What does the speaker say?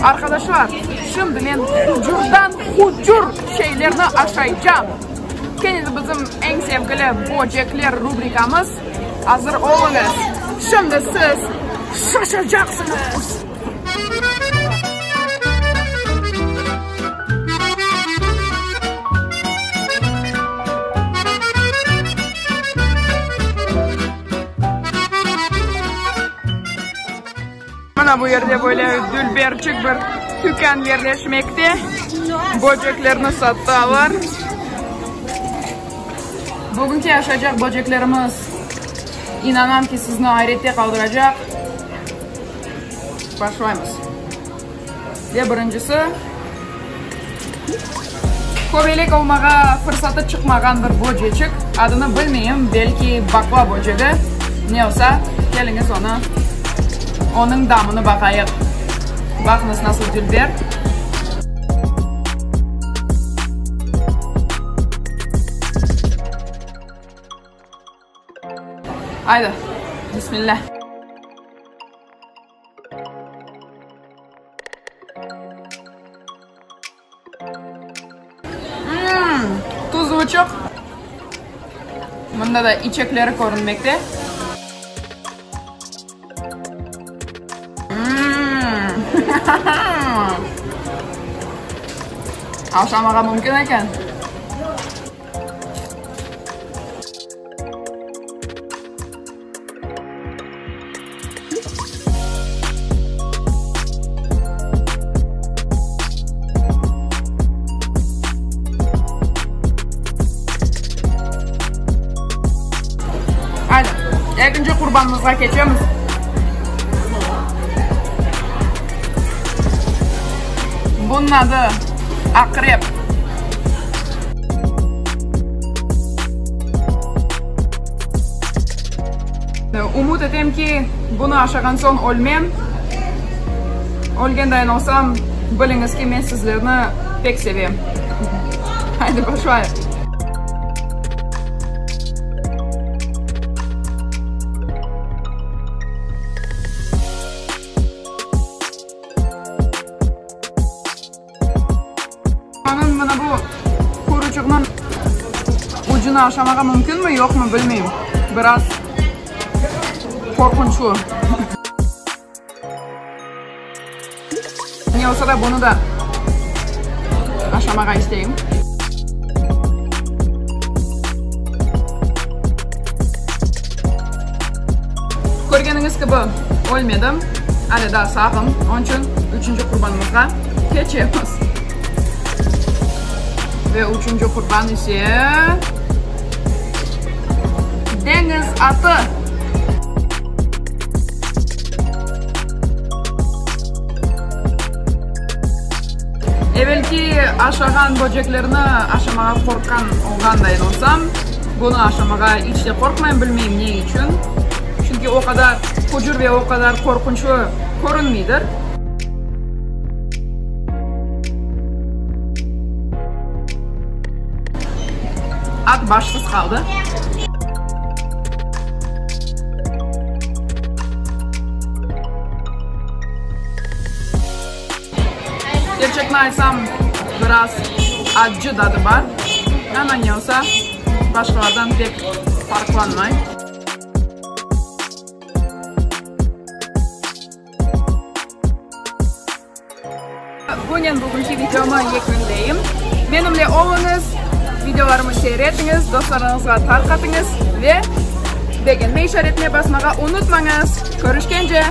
Arqadaşlar, şimdi men hucurdan hucur şeylerni aşaycam. Kene de bizim eñ sevgili böcekler rubrikamız. Azır oluñız, şimdi siz şaşacaqsıñız! Mına bu yerde böyle dülberçik bir tükân yerleşmekte. Böceklerni satalar. Bugünki aşacaq böceklerimiz, inanam ki, sizni ayrette qaldıracaq. Başlaymız. Ve birincisi, köbelek olmağa fırsatı çıqmağan bir böceçik. Adını bilmeyim, belki baqla böcegi. Ne olsa, keliñiz onı, onıñ damını baqayıq. Baqıñız, nasıl dülber. Aydı, bismillah. Tuzlu çoq. Mında da içekleri körünmekte. Aşamağa mümkün eken. Haydi, ekinci qurbanımızğa keçemiz. Bunıñ adı aqrep. Ümüt etem ki, bunı aşağan soñ ölmem. Ölgen dayın olsam, biliñiz ki, men sizlerni pek sevem. Haydi, başlayıq. Onıñ mına bu quruçıqnıñ ucunı aşamağa mümkünmi, yoqmı bilmeyim. Biraz qorqunçlı. Ne olsa da, bunı da aşamağa isteyim. Körgeniñiz kibi, ölmedim, ale daa sağım, onıñ içün üçünci qurbanımızğa keçemiz. Ve üçünci qurban ise deñiz atı. Evelki aşağan böceklerni aşamağa qorqqan olğandayın olsam, bunı aşamağa iç de qorqmayım, bilmeyim ne içün. Çünki o qadar hucur ve o qadar qorqunçlı körünmeydir. At başsız qaldı. Kerçekni aytsam, biraz accı dadı bar, amma ne olsa, başqalardan pek farqlanmay. Bunen bugünki videomı yekünleyim. Menimle oluñız, videolarımı seyir etiñiz, dostlarıñızğa tarqatıñız ve begenme işaretine basmağa unutmañız. Körüşkence!